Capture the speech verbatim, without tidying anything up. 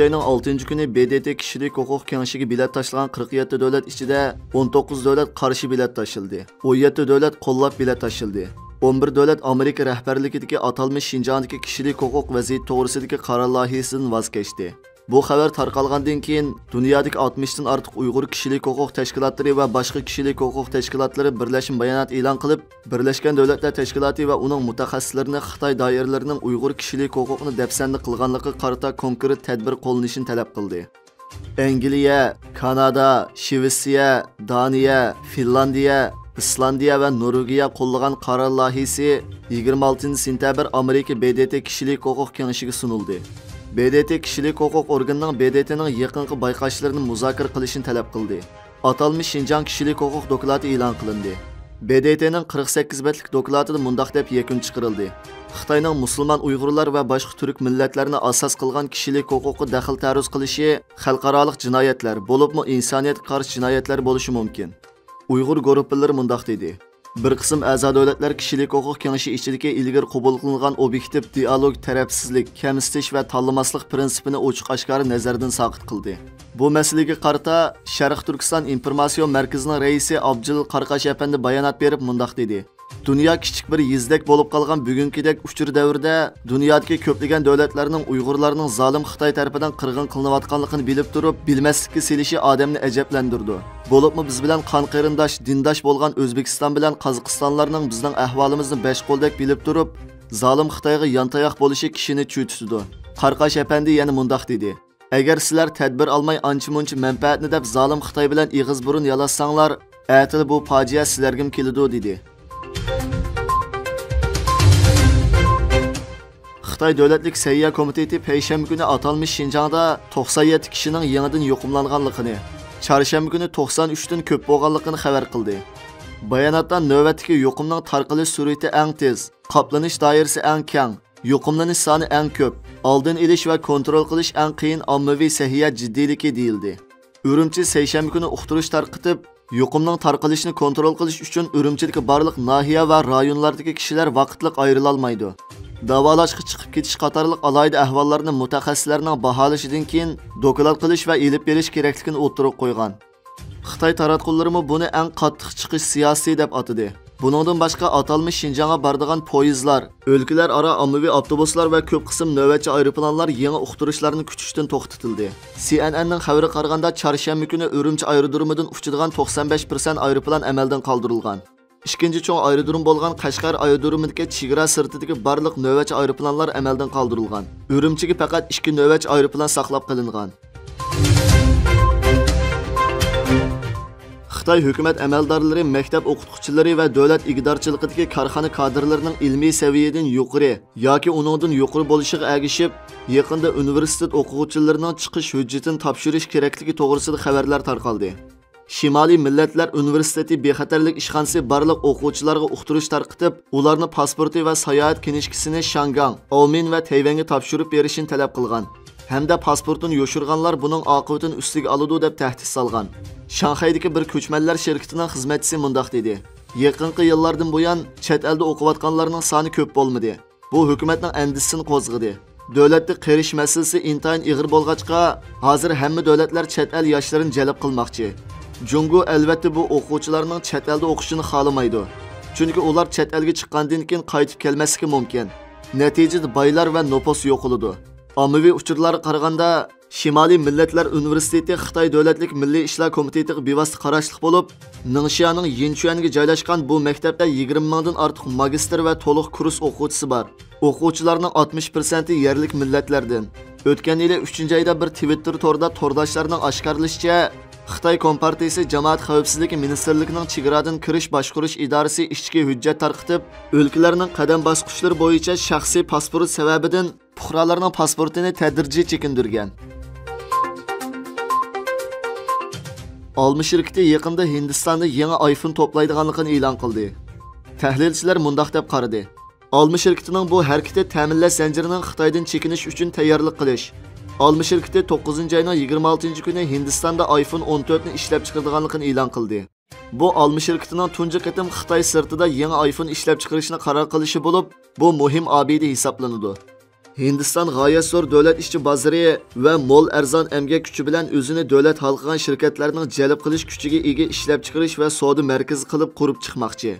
ئاينىڭ ئالتىنچى كۈنى ب د ت كىشىلىك ھوقۇق كېڭىشىگە بېلەت تاشلىغان قىرىق يەتتە دۆلەت ئىچىدە ئون توققۇز دۆلەت قارشى بېلەت تاشلىدى، ئون يەتتە دۆلەت قوللاپ بېلەت تاشلىدى، ئون بىر دۆلەت ئامېرىكا رەھبەرلىكىدىكى ئاتالمىش شىنجاڭدىكى كىشىلىك ھوقۇق ۋەزىيىتى توغرىسىدىكى قارار لايىھىسىدىن ۋاز كەچتى. بۇ خەۋەر تارقالغاندىن كېيىن، دۇنيادىكى ئاتمىشتىن ئارتۇق ئۇيغۇر كىشىلىك ھوقۇق تەشكىلاتلىرى ۋە باشقا كىشىلىك ھوقۇق تەشكىلاتلىرى بىرلەشمە بايانات ئېلان قىلىپ، بىرلەشكەن دۆلەتلەر تەشكىلاتى ۋە ئۇنىڭ مۇتەخەسسىسلىرىنى خىتاي دائىرىلىرىنىڭ ئۇيغۇر كىشىلىك ھوقۇقىنى دەپسەندە قىلغانلىقىغا قارىتا كونكرېت تەدبىر قوللىنىشىنى تەلەپ قىلدى. ئەنگلىيە، كانادا، شىۋېتسىيە، دانىيە، فىنلاندىيە، ئىسلاندىيە ۋە نورۋېگىيە قوللىغان قارار لايىھىسى يىگىرمە ئالتىنچى سېنتەبىر ئامېرىكا ب د ت كىشىلىك ھوقۇق كېڭىشىگە سۇنۇلدى. ب د ت كىشىلىك ھوقۇق ئورگىنىنىڭ ب د ت نىڭ يېقىنقى بايقاشلىرىنى مۇزاكىرە قىلىشىنى تەلەپ قىلدى. ئاتالمىش شىنجاڭ كىشىلىك ھوقۇق دوكلاتى ئېلان قىلىندى. ب د ت نىڭ قىرىق سەككىز بەتلىك دوكلاتىدا مۇنداق دەپ يەكۈن چىقىرىلدى: خىتاينىڭ مۇسۇلمان ئۇيغۇرلار ۋە باشقا تۈرك مىللەتلەرنى ئاساس قىلغان كىشىلىك ھوقۇققا دەخلى تەرۇز قىلىشى خەلقئارالىق جىنايەتلەر، بولۇپمۇ ئىنسانىيەتكە قارشى جىنايەتلەر بولۇشى مۇمكىن. ئۇيغۇر گۇرۇپپىلىرى مۇنداق دېدى: بىر قىسىم ئەزا دۆلەتلەر كىشىلىك ھوقۇق كېڭىشى ئىچىدىكى ئىلگىرى قوبۇل قىلىنغان ئوبيېكتىپ دىئالوگ تەرەپسىزلىك، كەمسىتىش ۋە تاللىماسلىق پىرىنسىپىنى ئوچۇق-ئاشكارا نەزەردىن ساقىت قىلدى. بۇ مەسىلىگە قارىتا، شەرقىي تۈركىستان ئىنفورماتسىيون مەركىزىنىڭ رەئىسى ئابدۇجېلىل قاراقاش ئەپەندى بايانات بېرىپ مۇنداق دېدى: دۇنيا كىچىك بىر يېزىدەك بولۇپ قالغان بۈگۈنكىدەك ئۇچۇر دەۋرىدە، دۇنيادىكى كۆپلىگەن دۆلەتلەرنىڭ ئۇيغۇرلارنىڭ زالىم خىتاي تەرىپىدىن قىرغىن قىلىنىۋاتقانلىقىنى بىلىپ تۇرۇپ، بىلمەسلىككە سېلىشى ئادەمنى ئەجەبلەندۈرىدۇ. بولۇپمۇ بىز بىلەن قان قېرىنداش، دىنداش بولغان ئۆزبېكىستان بىلەن قازاقىستانلارنىڭ بىزنىڭ ئەھۋالىمىزنى بەش قولدەك بىلىپ تۇرۇپ، زالىم خىتايغا يانتاياق بولۇشى كىشىنى چۆچۈتىدۇ. قاراقاش ئەپەندى يەنە مۇنداق دېدى: ئەگەر سىلەر تەدبىر ئالماي ئانچە-مۇنچە مەنپەئەتنى دەپ زالىم خىتاي بىلەن ئېغىز بۇرۇن يالاشساڭلار، ئەتىلا بۇ پاجىئە سىلەرگىمۇ كېلىدۇ، دېدى. خىتاي دۆلەتلىك سەھىيە كومىتېتى پەيشەنبە كۈنى ئاتالمىش شىنجاڭدا توقسان يەتتە كىشىنىڭ يېڭىدىن يۇقۇملانغانلىقىنى، چارشەنبە كۈنى توقسان ئۈچتىن كۆپ بولغانلىقىنى خەۋەر قىلدى. باياناتتا نۆۋەتتىكى يۇقۇمنىڭ تارقىلىش سۈرئىتى ئەڭ تېز، قاپلىنىش دائىرىسى ئەڭ كەڭ، يۇقۇملىنىش سانى ئەڭ كۆپ، ئالدىنى ئېلىش ۋە كونترول قىلىش ئەڭ قىيىن ئاممىۋى سەھىيە جىددىيلىكى دېيىلدى. ئۈرۈمچى سەيشەنبە كۈنى ئۇقتۇرۇش تارقىتىپ، يۇقۇمنىڭ تارقىلىشىنى كونترول قىلىش ئۈچۈن ئۈرۈمچىدىكى بارلىق ناھىيە ۋە رايونلاردىكى كىشىلەر ۋاقىتلىق ئايرىلالمايدۇ. داۋالاشقا چىقىپ كېتىش قاتارلىق ئالاھىدە ئەھۋاللارنى مۇتەخەسسىسلەرنىڭ باھالىشىدىن كېيىن دوكلات قىلىش ۋە ئېلىپ بېرىش كېرەكلىكىنى ئوتتۇرىغا قويغان. خىتاي تاراتقۇلىرىمۇ بۇنى ئەڭ قاتتىق چىقىش سىياسىتى دەپ ئاتىدى. بۇنىڭدىن باشقا، ئاتالمىش شىنجاڭغا بارىدىغان پويىزلار، ئۆلكىلەر ئارا ئاممىۋى ئاپتوبۇسلار ۋە كۆپ قىسىم نۆۋەتچى ئايروپىلانلار يېڭى ئۇقتۇرۇشلارنى كۈتۈشتىن توختىتىلدى. سى ئېن ئېننىڭ خەۋىرىگە قارىغاندا، چارشەنبە كۈنى ئۈرۈمچى ئايرودرومىدىن ئۇچىدىغان توقسان بەش پىرسەنت ئايروپىلان ئەمەلدىن قالدۇرۇلغان. ئىككىنچى چوڭ ئايرودروم بولغان قەشقەر ئايرودرومىدىكى چېگرا سىرتىدىكى بارلىق نۆۋەتچى ئايروپىلانلار ئەمەلدىن قالدۇرۇلغان. ئۈرۈمچىگە پەقەت ئىككى نۆۋەتچى ئايروپىلان ساقلاپ قېلىنغان. خىتاي ھۆكۈمەت ئەمەلدارلىرى مەكتەپ ئوقۇتقۇچىلىرى ۋە دۆلەت ئىگىدارچىلىقىدىكى كارخانا كادىرلىرىنىڭ ئىلمىي سەۋىيەدىن يۇقىرى ياكى ئۇنىڭدىن يۇقىرى بولۇشىغا ئەگىشىپ، يېقىندا ئۇنىۋېرسىتېت ئوقۇغۇچىلىرىنىڭ چىقىش ھۆججىتىنى تاپشۇرۇش كېرەكلىكى توغرىسىدا خەۋەرلەر تارقالدى. شىمالىي مىللەتلەر ئۇنىۋېرسىتېتى بىخەتەرلىك ئىشخانىسى بارلىق ئوقۇغۇچىلارغا ئۇقتۇرۇش تارقىتىپ، ئۇلارنى پاسپورتى ۋە ساياھەت كىنىشكىسىنى شياڭگاڭ، ئاۋمېن ۋە تەيۋەنگە تاپشۇرۇپ بېرىشىنى تەلەپ قىلغان ھەمدە پاسپورتىنى يوشۇرغانلار بۇنىڭ ئاقىۋىتىنى ئۈستىگە ئالىدۇ، دەپ تەھدىت سالغان. شاڭخەيدىكى بىر كۆچمەنلەر شىركىتىنىڭ خىزمەتچىسى مۇنداق دېدى: يېقىنقى يىللاردىن بۇيان، چەت ئەلدە ئوقۇۋاتقانلارنىڭ سانى كۆپ بولمىدى. بۇ ھۆكۈمەتنىڭ ئەندىشىسىنى قوزغىدى. دۆلەتتە قېرىش مەسىلىسى ئىنتايىن ئېغىر بولغاچقا، ھازىر ھەممە دۆلەتلەر چەت ئەل ياشلىرىنى جەلپ قىلماقچى. جۇڭگو ئەلۋەتتە بۇ ئوقۇغۇچىلارنىڭ چەت ئەلدە ئوقۇشىنى خالىمايدۇ. چۈنكى ئۇلار چەت ئەلگە چىققاندىن كېيىن قايتىپ كەلمەسلىكى مۇمكىن. نەتىجىدە بايلار ۋە نوپۇس يوقىلىدۇ. ئاممىۋى ئۇچۇرلارغا قارىغاندا، شىمالىي مىللەتلەر ئۇنىۋېرسىتېتى خىتاي دۆلەتلىك مىللىي ئىشلار كومىتېتىغا بىۋاسىتە قاراشلىق بولۇپ، نىڭشيانىڭ يىنچۈەنگە جايلاشقان بۇ مەكتەپتە يىگىرمە مىڭدىن ئارتۇق ماگىستىر ۋە تولۇق كۇرس ئوقۇغۇچىسى بار. ئوقۇغۇچىلارنىڭ ئاتمىش پىرسەنتى يەرلىك مىللەتلەردىن. ئۆتكەن يىلى ئۈچىنچى ئايدا بىر تىۋىتتېر توردا تورداشلارنىڭ ئاشكارىلىشىچە، خىتاي كومپارتىيىسى جامائەت خەۋپسىزلىكى مىنىستىرلىكىنىڭ چېگرادىن كىرىش باشقۇرۇش ئىدارىسى ئىچكى ھۆججەت تارقىتىپ، ئۆلكىلەرنىڭ قەدەم باسقۇچلىرى بويىچە شەخسىي پاسپورت سەۋەبىدىن پۇقرالارنىڭ پاسپورتىنى تەدرىجىي چېكىندۈرگەن. ئالما شىركىتى يېقىندا ھىندىستاندا يېڭى ئايفون توپلايدىغانلىقىنى ئېلان قىلدى. تەھلىلچىلەر مۇنداق دەپ قارىدى: ئالما شىركىتىنىڭ بۇ ھەرىكىتى تەمىنلەش زەنجىرىنىڭ خىتايدىن چېكىنىش ئۈچۈن تەييارلىق قىلىش. ئالما شىركىتى توققۇزىنچى ئاينىڭ يىگىرمە ئالتىنچى كۈنى ھىندىستاندا ئايفون ئون تۆتنى ئىشلەپچىقىرىدىغانلىقىنى ئېلان قىلدى. بۇ ئالما شىركىتىنىڭ تۇنجى قېتىم خىتاي سىرتىدا يېڭى ئايفون ئىشلەپچىقىرىشنى قارار قىلىشى بولۇپ، بۇ مۇھىم ئابىدە ھېسابلىنىدۇ. ھىندىستان غايەت زور دۆلەت ئىچى بازىرى ۋە مول ئەرزان ئەمگەك كۈچى بىلەن ئۆزىنى دۆلەت ھالقىغان شىركەتلەرنىڭ جەلپ قىلىش كۈچىگە ئىگە ئىشلەپچىقىرىش ۋە سودا مەركىزى قىلىپ قۇرۇپ چىقماقچى.